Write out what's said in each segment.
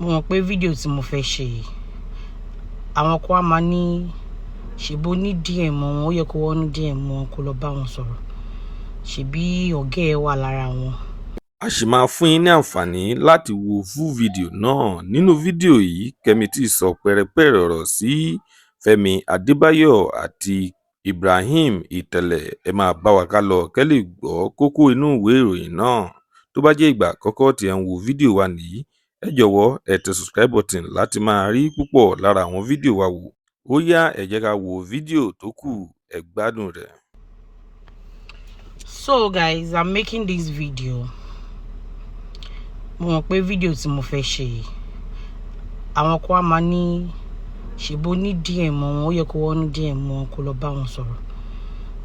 Mo mọ̀ pé fídíò tí mo fẹ́ ṣe yìí, àwọn kan á máa ní ṣèbó ní DM wọn, ó yẹ kó wọnú DM wọn kó lọ bá wọn sọ̀rọ̀, ṣèbí ọ̀gá ẹ̀ wà lára wọn. A ṣì máa fún yín ní àǹfààní láti wo full video náà. Nínú fídíò yìí, Kemity sọ pẹ́rẹpẹ̀rẹ ọ̀rọ̀ sí Fẹ́mi Adébáyọ̀ àti Ibrahim Ìtẹ̀lé. Ẹ máa bá wa kálọ kẹ́ lè gbọ́ kókó inú ìwé ìròyìn náà. Tó bá jẹ́ ìgbà àkọ́kọ́ tí ẹ̀ ń wo fídíò wa nìyí, ẹ jọ̀wọ́ ẹ tẹ subscribe button láti máa rí púpọ̀ lára àwọn fídíò wa wò. Ó yá, ẹ jẹ́ ká wo fídíò tó kù. Ẹ gbádùn rẹ̀. So guys, I'm making this video. Mo mọ̀ pé fídíò tí mo fẹ́ ṣe yìí, àwọn kan á máa ní ṣèbó ní DM wọn, ó yẹ kó wọnú DM wọn kó lọ bá wọn sọ̀rọ̀,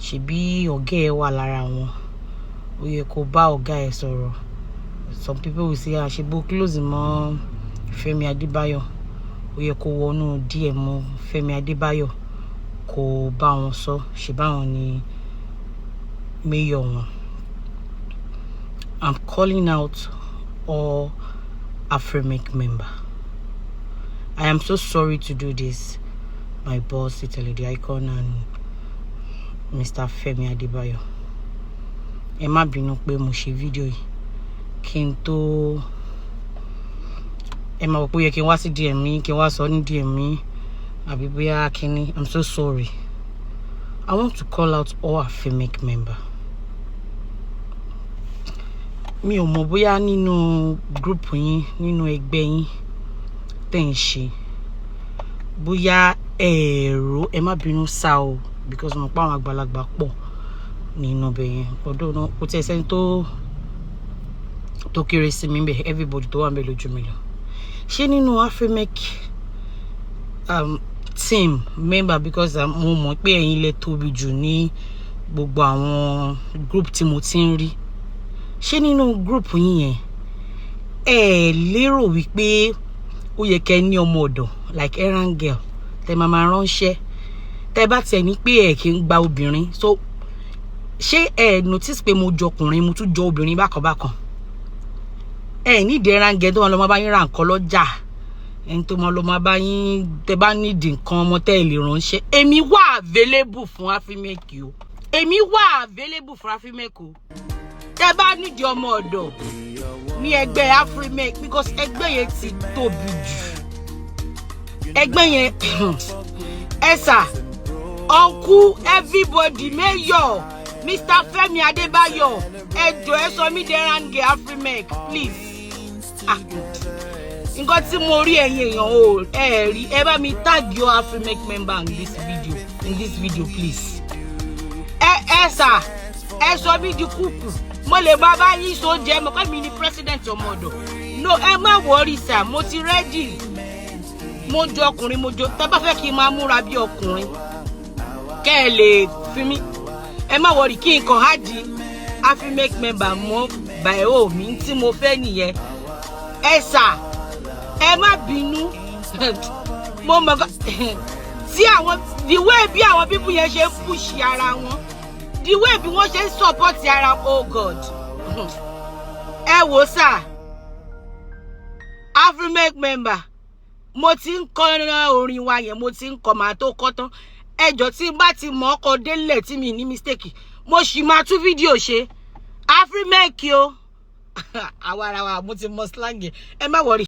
ṣèbí ọ̀gá ẹ̀ wà lára wọn, ó yẹ kó bá ọ̀gá ẹ̀ sọ̀rọ̀. Some people will say, ah, ṣèbó close mọ́ Fẹ́mi Adébáyọ̀, ó yẹ kó wọnú DM Fẹ́mi Adébáyọ̀ kó bá wọn sọ, ṣèbáwọn ni mayor wọn. I'm calling out all Afrimec member. I am so sorry to do this, my boss Itele the Icon and Mr. Femi Adebayo. Ẹ má bínú pé mo ṣe fídíò yìí kí n tó, ẹ máa wò pé ó yẹ kí n wá sí DM mi, kí n wá sọ ní DM mi, àbí bóyá kíní. I'm so sorry. I want to call out all Afrimec member. Mi ò mọ̀ bóyá nínú group yín, nínú ẹgbẹ́ yín tẹ̀ ń ṣe, bóyá ẹ̀rọ, ẹ má bínú sá o, because mo pa àwọn àgbàlagbà pọ̀ nínú ibẹ̀ yẹn. Ọdún náà kò tí ẹ sẹ́ni tó kéré sí mi bẹ́ẹ̀, everybody tó wà níbẹ̀ lójú mi lọ. Ṣé nínú Afrimec team member, because mo mọ̀ pé ẹ̀yin lẹ tóbi jù ní gbogbo àwọn group tí mo ti ń rí, ṣé nínú group yín yẹn, ẹ lérò wípé ó yẹ kẹ́ ní ọmọ ọ̀dọ̀, like errand girl tẹ máa máa ránṣẹ́? Tẹ bá tiẹ̀ ní pé ẹ kì í gba obìnrin, so ṣé ẹ notice pé mo jọ ọkùnrin, mo tún jọ obìnrin bákan bákan? Ẹ nídìí errand girl tó máa lọ máa bá yín ra nǹkan lọ́jà, ẹni tó máa lọ máa bá yín, tẹ bá nídìí nǹkan ọmọ tẹ́ ẹ lè ránṣẹ́. Èmi wà available fún Afrimec o. Èmi wà available fún Afrimec o. Tẹ bá nídìí ọmọ ọ̀dọ̀ ní ẹgbẹ́ Afrimec, because ẹgbẹ́ yẹn ti tóbi jù, ẹgbẹ́ yẹn, ẹ sà, uncle, everybody, mayor Mr. Fẹ́mi Adébáyọ̀, ẹ jọ̀ọ́, ẹ sọ mí di errand girl Afrimec, please. Ah, nǹkan tí mo rí, ẹ̀yin èèyàn o, ẹ rí, ẹ bá mi tag your Afrimec member in this video, please. Ẹ sà, ẹ sọ mí di cook, mo lè máa bá yín so jẹ mo pé mi ni president ọmọ ọ̀dọ̀. No, ẹ má worry sà, mo ti ready. Mo jọ ọkùnrin, mo jọ, tẹ́ bá fẹ́ kí n máa múra bí ọkùnrin kẹ́ ẹ lè fi mí, ẹ má worry, kí n kàn á di Afrimec member mọ́ bio mi tí mo fẹ́ nìyẹn. Ẹ sà, ẹ má bínú. Mo mọ̀ tí àwọn, the way bí àwọn people yẹn ṣe ń push ara wọn, the way bí wọ́n ṣe ń support ara, oh God. Ẹ wò sà, Afrimec member, mo ti ń kọ orin wa yẹn, mo ti ń kọ, màá tó kọ tán. Ẹjọ́, tí n bá ti mọ̀ ọkọ délẹ̀ tí mi ní mistake, mo sì máa tún fídíò ṣe. Afrimec o, àwa ara wa, mo ti mọ slang yẹn, ẹ má worry.